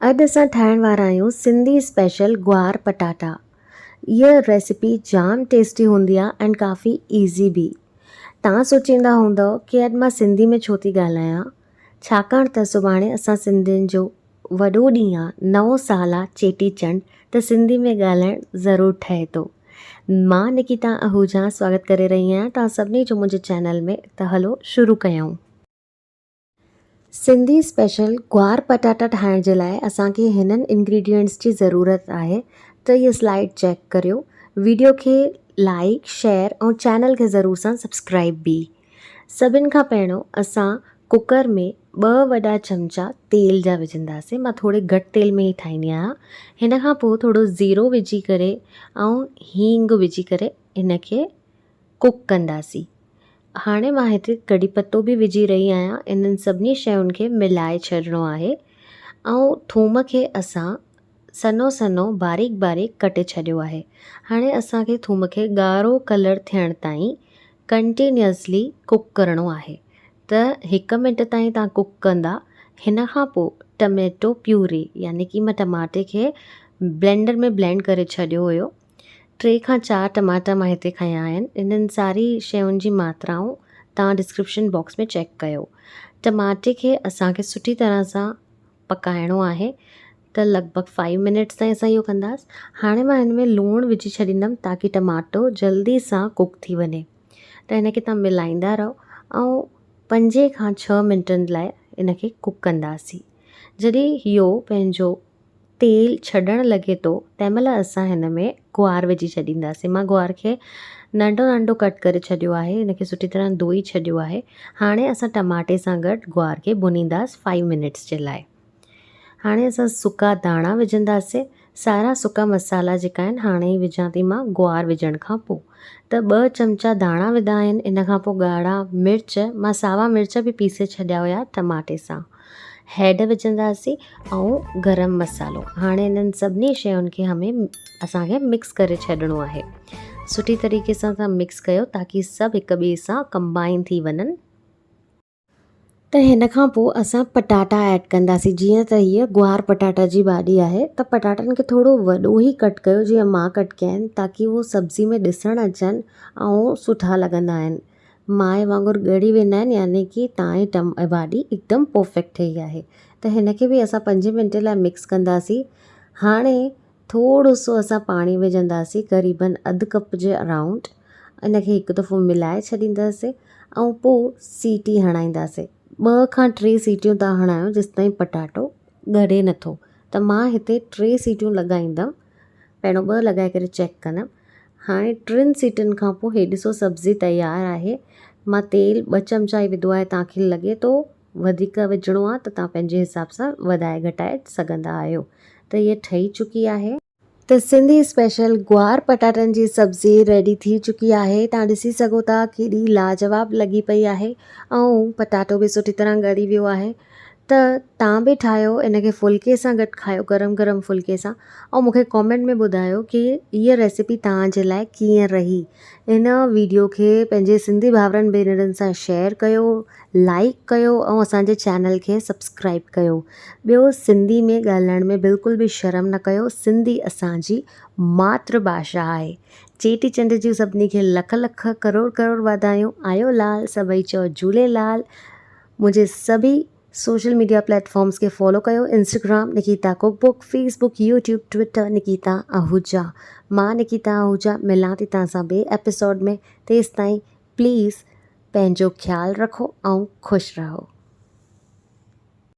اڄ اسان ٺاهڻ وارا آهيون سنڌي اسپيشل گوار پٽاٽا. هيء ريسيپي جام ٽيسٽي هوندي آهي ۽ ڪافي ايزي به. توهان سوچيندا هوندؤ ڪي اڄ مان سنڌي ۾ ڇو ٿي ڳالهايان ڇاڪاڻ ته سڀاڻي اسان سنڌين جو وڏو ڏينهن آهي نئون سال آهي چيٽي چنڊ ته سنڌي ۾ ڳالهائڻ ضرور ٺهي ٿو. مان نڪيتا آهوجا سواگت ڪري رهي آهيان توهان سڀني جو منهنجي چينل ۾ ته هلو شروع ڪيون. سنڌي اسپيشل گوار پٽاٽا ٺاهڻ جي لاء اسان کي هنن انگريڊينٽس جي ضرورت آهي ته هي سلائيڊ چيڪ ڪريو ويڊيو کي لائيڪ شيئر ۽ چينل کي ضرور سان سبسڪرائيب به سڀن کان پهريون اسان ڪوڪر ۾ ٻه وڏا چمچا تيل جا وجهنداسين مان ٿوري گهٽ تيل ۾ ئي ٺاهيندي آهيان هن کان پوء ٿورو زيرو وجهي ڪري ۽ هينگ وجهي ڪري هن کي ڪوڪ ڪنداسين. هاڻي مان هتي ڪڙهي پتو به وجهي رهي آهيان. انهن سڀني شين کي ملائي ڇڏڻو آهي ۽ ٿوم کي اسان سنهو سنهو باريڪ باريڪ ڪٽي ڇڏيو آهي. هاڻي اسان کي ٿوم کي ڳاڙهو ڪلر ٿيڻ تائين ڪنٽينيوسلي ڪوڪ ڪرڻو آهي ته هڪ منٽ تائين توهان ڪوڪ ڪندا. هن کان پوء ٽميٽو پيوري يعني ڪي مان ٽماٽي کي بلينڊر ۾ بلينڊ ڪري ڇڏيو هيو. ٽي کان چار ٽماٽا مان هتي کنيا آهن. انهن ساري شين جي ماترائون توهان ڊسڪرپشن باڪس ۾ چيڪ ڪيو. ٽماٽي کي اسان کي سٺي طرح سان پڪائڻو آهي ته لڳ ڀڳ فائيو منٽس تائين اسان اهو ڪنداس. هاڻي مان هن ۾ لوڻ وجهي ڇڏيندم تاڪي ٽماٽو جلدي سان ڪوڪ ٿي وڃي. ته هن کي توهان ملائيندا رهو ۽ پنجي کان ڇهه منٽن لاء ان کي ڪوڪ ڪنداسين. جڏهن اهو پنهنجو تيل ڇڏڻ لڳي ٿو تنهن مهل اسان هن ۾ گوار وجهي ڇڏينداسين مان گوار کي ننڍو ننڍو ڪٽ ڪري ڇڏيو آهي هن کي سٺي طرح ڌوئي ڇڏيو آهي هاڻي اسان ٽماٽي سان گڏ گوار کي ڀنينداس فائيو منٽس جي لاء هاڻي اسان سڪا ڌاڻا وجهنداسين سارا سڪا مصالحا جيڪا آهن هاڻي ئي وجهان ٿي مان گوار وجهڻ کان پوء ته ٻه چمچا ڌاڻا وڌا آهن ان کان پوء ڳاڙها مرچ مان ساوا مرچ به پيسي ڇڏيا هيا ٽماٽي سان هيڊ وجهنداسين ۽ گرم مصالحو هاڻي انهن سڀني شين کي همي اسان کي مڪس ڪري ڇڏڻو آهي سٺي طريقي سان تان مڪس ڪيو تاڪي سڀ هڪ ٻئي سان ڪمبائن ٿي وڃن. ته هن کان پوء اسان پٽاٽا ايڊ ڪنداسين جيئن ته هيء گوار پٽاٽا جي ڀاڄي آهي ته پٽاٽن کي ٿورو وڏو ئي ڪٽ ڪيو جيئن مان ڪٽ ڪيا آهن تاڪي هو سبزي ۾ ڏسڻ اچن ۽ سٺا لڳندا آهن مائي وانگر ڳڙي ويندا آهن يعني ڪي تانئين ٽم ڀاڄي هڪدم پرفيڪٽ ٺهي آهي ته هن کي به اسان پنجين منٽي لاء مڪس ڪنداسين هاڻي ٿورو سو اسان پاڻي وجهنداسين قريبن اڌ ڪپ جي اراؤنڊ ان کي هڪ دفعو ملائي ڇڏينداسين ۽ پوء سيٽي هڻائينداسين ٻه کان ٽي سيٽيون تان هڻايو جيستائين پٽاٽو ڳڙي نٿو ته مان هتي ٽي سيٽيون لڳائيندم پهريون ٻه لڳائي ڪري چيڪ ڪندم هاڻي ٽن سيٽين کان پوء هي ڏسو سبزي تيار آهي مان تيل ٻه چمچا ئي وڌو آهي توهان کي لڳي ٿو وڌيڪ وجهڻو آهي ته توهان پنهنجي حساب سان وڌائي گهٽائي سگهندا آهيو ته هيء ٺهي چڪي آهي. ته سنڌي اسپيشل گوار پٽاٽن جي سبزي ريڊي ٿي چڪي آهي توهان ڏسي سگهو ٿا ڪيڏي لاجواب لڳي پئي آهي ۽ پٽاٽو به سٺي طرح ڳري ويو آهي ته توهان به ٺاهيو ان کي ڦلڪي سان گڏ کايو گرم گرم ڦلڪي سان ۽ مون کي ڪامينٽ ۾ ٻڌايو ڪي هيء ريسيپي توهان جي لاء ڪيئن رهي هن ويڊيو کي پنهنجي سنڌي ڀائرن ڀينرن سان شيئر ڪيو لائيڪ ڪيو ۽ اسان جي چينل کي سبسڪرائيب ڪيو ٻيو سنڌي ۾ ڳالهائڻ ۾ بلڪل به شرم نه ڪيو سنڌي اسان جي ماتر ڀاشا آهي چيٽي چنڊ جون سڀني کي لک لک ڪروڙ ڪروڙ واڌايون آيو لال سڀئي چئو جهوليلال منهنجي سڀئي سوشل ميڊيا پليٽ فارمز کي فالو ڪيو Instagram Nikita cook book Facebook YouTube Twitter Nikita Ahuja مان نڪيتا آهوجا ملان ٿي توهان سان ٻئي ايپيسوڊ ۾ تيستائين پليز پنهنجو خيال رکو ۽ خوش رهو.